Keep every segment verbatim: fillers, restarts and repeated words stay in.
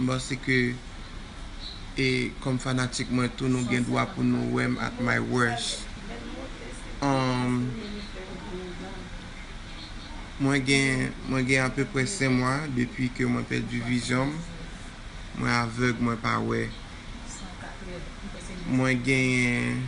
Mwen panse ke, e, kòm fanatik mwen tou, nou gen dwa pou nou wè m at my worst. Um, mwen gen, mwen gen apeprè senk mwa depi ke mwen pèdi vizyon m. Mwen avèg, mwen pa wè. Mwen genyen,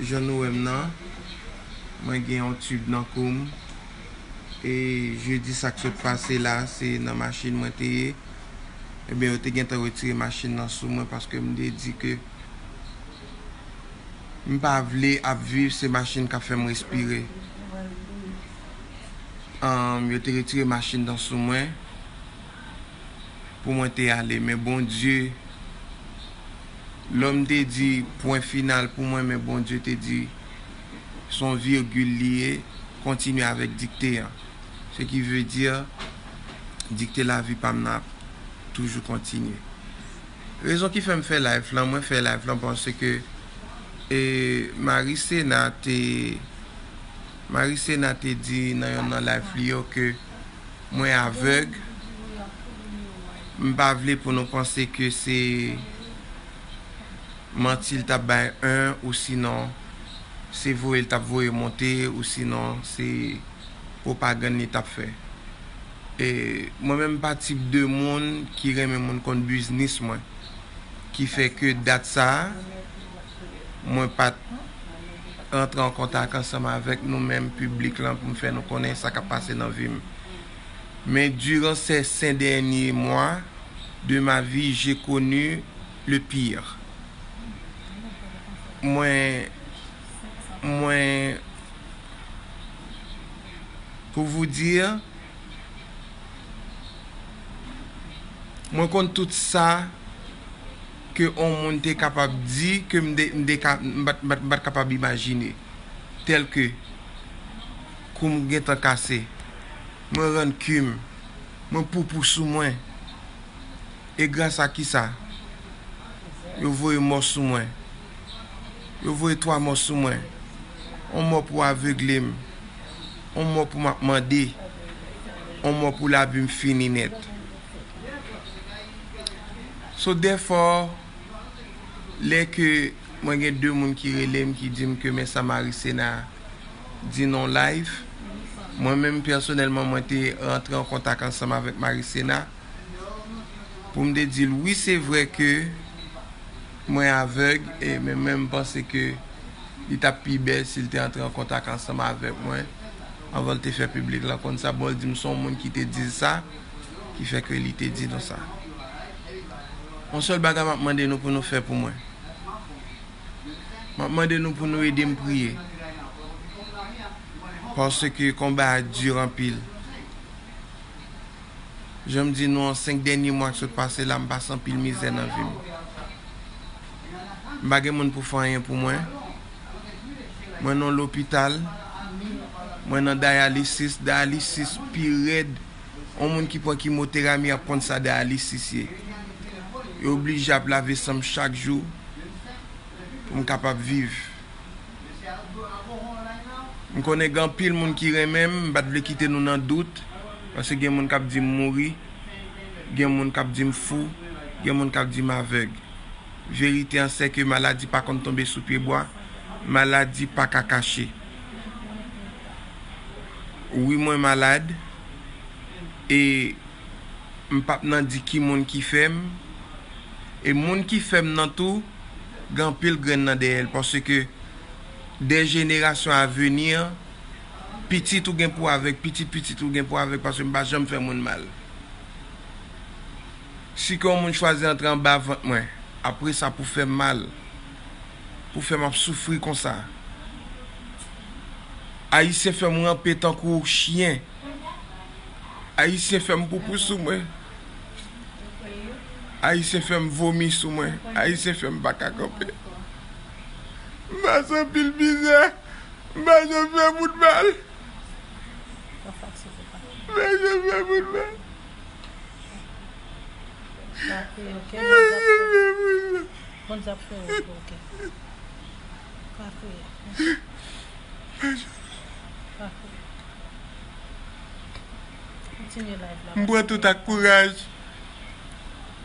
jan nou wè m nan, mwen gen yon tib nan kou m. E jedi sa k sot pase la, se nan machin mwen te ye. Ebyen, yo te gentan retire machin nan sou mwen paske m te di ke m pa vle ap viv, se machin k ap fè m respire. Ann, yo te retire machin nan sou mwen pou mwen te ale. Men Bondye, lè m te di pwen final pou mwen, men Bondye te di, se yon virgil li ye, kontinye avèk dikte an. Ce qui veut dire, dikte lavi pa m nan ap toujou kontinye. Rezon ki fè m fè live lan, mwen fè live lan paske, e, Marie Sena te, Marie Sena te di nan yonn nan live li yo ke mwen avèg. M pa vle pou nou panse ke se manti l t ap bay, en, ou sinon se voye l t ap voye monte, ou sinon se pwopagann li t ap fè. E mwen menm m pa tip de moun ki renmen moun konn biznis mwen. Ki fè ke dat sa a, mwen pa t rantre an kontak ansanm avèk nou menm piblik lan pou m fè nou konnen sa k ap pase nan vi m. Men durant ces cinq derniers mois de ma vie, j'ai connu le pire. Mwen, mwen, pour vous dire, mwen konn tout sa ke on moun te kapab di ke m te, m te ka, m pa t, m pa t, m pa t kapab imajine. Tèl ke kou m gentan kase, mwen rann ki m, mwen poupou sou mwen. E gras a kisa? Yo voye mò sou mwen. Yo voye twa mò sou mwen. On mò pou avegle m. On mò pou m ap mande. On mò pou lavi m fini nèt. So, therefore, lè ke mwen gen de moun ki rele m, ki di m ke men sa Marie Sena di nan live, mwen menm pèsonèlman, mwen te rantre an kontak ansanm avèk Marie Sena pou m te di l, wi, se vre ke mwen avèg, e men, men m panse ke li t ap pi bèl si l te antre an kontak ansanm avèk mwen anvan l te fè piblik lan konn sa. Bon, l di m se yon moun ki te di l sa, ki fè ke li te di nou sa. Yon sèl bagay m ap mande nou pou nou fè pou mwen. M ap mande nou pou nou ede m priye. Paske konba a di anpil. Jan m di nou an, senk dènye mwa k sot pase la, m pase anpil mizè nan vi m. M pa gen moun pou fè anyen pou mwen. Mwen nan lopital. Mwen nan dayalisis. Dayalisis pi rèd. Yon moun ki pran kimoterami ap konn sa dayalisis ye. Yo oblije ap lave san m chak jou pou m kapab viv. M konnen gen anpil moun ki renmen m, m pa t vle kite nou nan dout, paske gen moun k ap di m mouri, gen moun k ap di m fou, gen moun k ap di m avèg. Verite an, se ke maladi pa konn tonbe sou pye bwa, maladi pa ka kache. Wi, mwen malad, e m p ap nan di ki moun ki fè m, e moun ki fè m nan tou, gen anpil grenn nan dèyè l, paske de jenerasyon a veni, pitit ou gen pou avèg, pitit pitit ou gen pou avèg, paske m pa janm fè moun mal. Si ke yon moun chwazi antre anba vant mwen, apre sa pou fè m mal, pou fè m ap soufri konsa. Ayisyen fè m ranpe tankou chyen. Ayisyen fè m poupou sou mwen. Ayisyen fè m vomi sou mwen. Ayisyen fè m pa ka kanpe. M pase anpil mizè. M pa janm fè moun mal. M pa janm fè moun mal. Pa kriye, ok? Bondye ap fè wout pou ou, ok? Pa kriye. Pa kriye. Kontinye live la. M pran tout ak kouraj.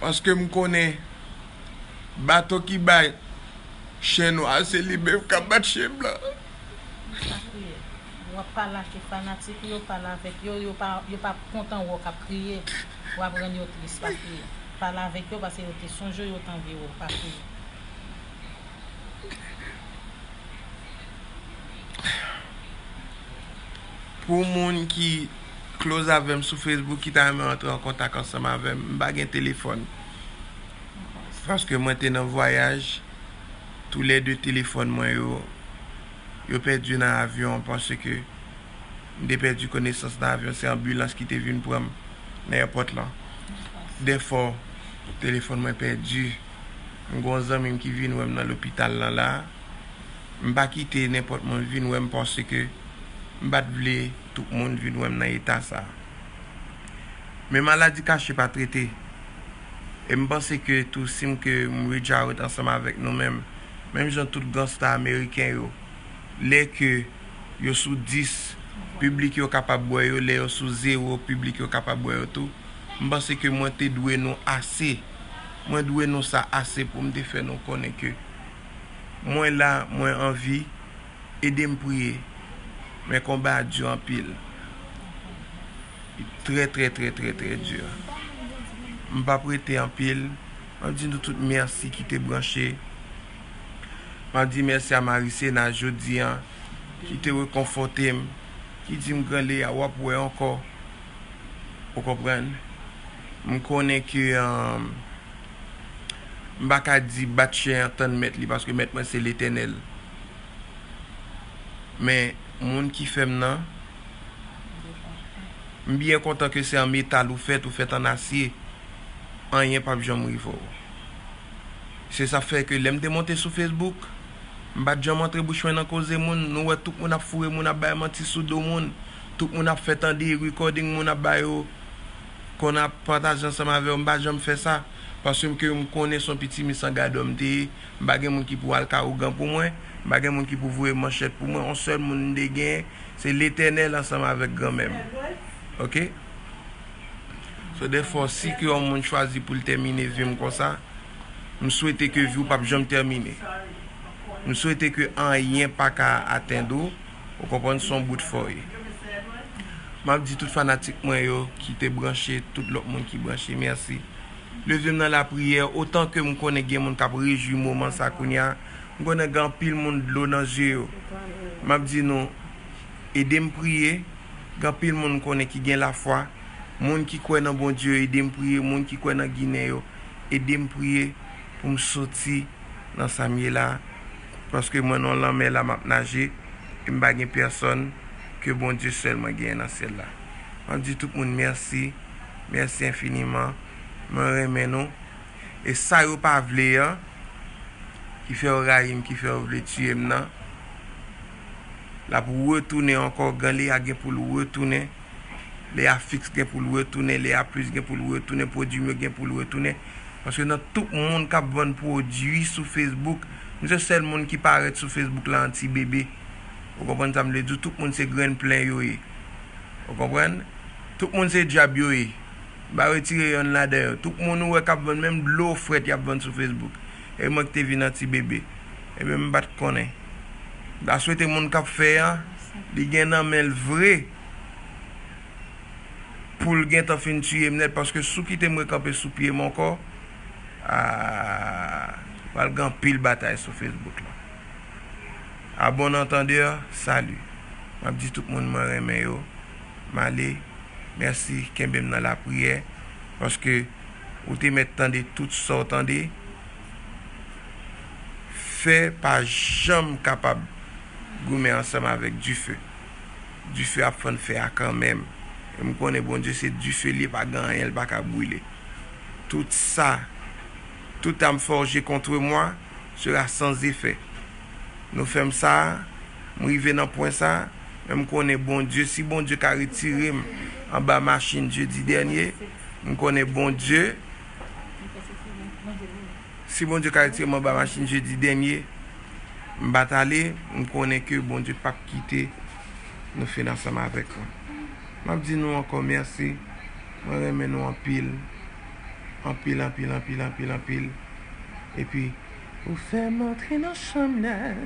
Paske m konnen baton ki bay chen nwa, se li menm k ap bat chen blan. Pa kriye. W ap pale ak fanatik ou yo, pale avèk yo, yo pa, yo pa kontan wè w k ap kriye. W ap rann yo tris, pa kriye. Pale avèk yo paske yo te sonje w, yo t anvi wè w, pa kriye. Pou moun ki close avè m sou Facebook, ki ta renmen antre an kontak ansanm avè m, m pa gen telefòn. Paske mwen te nan vwayaj, toulède telefòn mwen yo, yo pèdi nan avyon, paske m te pèdi konesans nan avyon, se anbilans ki te vin pran m nan èpòt lan. Dèfò, telefòn mwen pèdi. M gen yon zanmi m ki vin wè m nan lopital lan la. M pa kite nenpòt moun vin wè m paske m pa t vle tout moun vin wè m nan eta sa. Men maladi kache pa trete. E m panse ke tou si m ke m reach out ansanm avèk nou menm, menm jan tout gangsta ameriken yo, lè ke yo sou dis, piblik yo kapab bwè yo, lè yo sou zewo, piblik yo kapab bwè yo tou. M panse ke mwen te dwe nou ase. Mwen dwe nou sa ase pou m te fè nou konnen ke mwen la, mwen anvi, ede m priye. Men konba a di anpil. Li trè, trè, trè, trè, trè di. M p ap rete anpil. M ap di nou tout mèsi ki te branche. M ap di mèsi a Marisena jodi an, ki te rekonfòte m, ki di m, "Gran Leya, w ap wè ankò." Ou konprann? M konnen ke, um, m pa ka di bat chen an tann mèt li, paske mèt mwen se Letènèl. Men, moun ki fè m nan, m byen kontan ke se an metal ou fèt, ou fèt an asye. Anyen p ap janm rive w. Se sa fè ke lè m te monte sou Facebook, m pa t janm antre bouch mwen nan koze moun. Nou wè tout moun ap foure moun, ap bay manti sou do moun. Tout moun ap fè tande recording moun ap ba yo, konn ap pataje ansanm avè yo. M pa janm fè sa. Paske m ke m konnen se yon pitit misan gadò m te ye. M pa gen moun ki pou al ka ougan pou mwen. M pa gen moun ki pou voye manchèt pou mwen. Yon sèl moun m te genyen, se Letènèl ansanm avèk granmè m. Oke? So, dèfò, si ke yon moun chwazi pou l tèmine vi m konsa, m swete ke vi w p ap janm tèmine. M swete ke anyen pa ka atenn ou, ou konprann, se yon bout fò w ye. M ap di tout fanatik mwen yo ki te branche, tout lòt moun ki branche, mèsi. Leve m nan lapriyè, otan ke m konnen gen moun k ap rejwi moman sa kounye a, m konnen gen anpil moun dlo nan zye yo. M ap di nou, ede m priye, gen anpil moun m konnen ki gen lafwa, moun ki kwè nan Bondye yo, ede m priye, moun ki kwè nan Ginen yo, ede m priye pou m soti nan sa m ye la, paske mwen nan lanmè la m ap naje, e m pa gen pèsòn ke Bondye sèl mwen genyen nan syèl la. M ap di tout moun mèsi, mèsi enfiniman, mwen renmen nou. E sa yo pa vle an, ki fè yo rayi m, ki fè yo vle tiye m nan, l ap retounen ankò, Gran Leya gen pou l retounen. Leya Fiks gen pou l retounen, Leya Plis gen pou l retounen, pwodui m yo gen pou l retounen. Paske nan tout moun k ap vann pwodui sou Facebook, m se sèl moun ki parèt sou Facebook la an ti bebe. Ou konprann sa m vle di w? Tout moun se grenn plen yo ye. Ou konprann? Tout moun se dyab yo ye. M pa retire yonn ladan yo. Tout moun ou wè k ap vann, menm dlo frèt y ap vann sou Facebook. E mwen ki te vin an ti bebe. Ebyen, m pa t konnen. M ta swete moun k ap fè an, li gen nan men l vre. Pou l gentan fin tiye m nèt, paske si w kite m rekanpe sou pye m ankò, a, pral gen anpil batay sou Facebook la. À bon entendeur, salut. M ap di tout moun mwen renmen yo. M ale. Mèsi, kenbe m nan lapriyè, paske ou te mèt tande tout sa w tande. Fè pa janm kapab goumen ansanm avèk dife. Dife ap fann fè a kanmenm. E m konnen Bondye se dife li ye, pa gen anyen l pa ka brile. Tout sa, toute arme forgée contre moi sera sans effet. Nou fè m sa, m rive nan pwen sa, men m konnen Bondye, si Bondye ka retire m anba machin jedi dènye, m konnen Bondye, si Bondye ka retire m anba machin jedi dènye, m pa t ale, m konnen ke Bondye p ap kite nou fin ansanm avèk mwen. M ap di nou ankò mèsi. Mwen renmen nou anpil. Anpil, anpil, anpil, anpil, anpil. Epi, ou fè m antre nan chanm nan.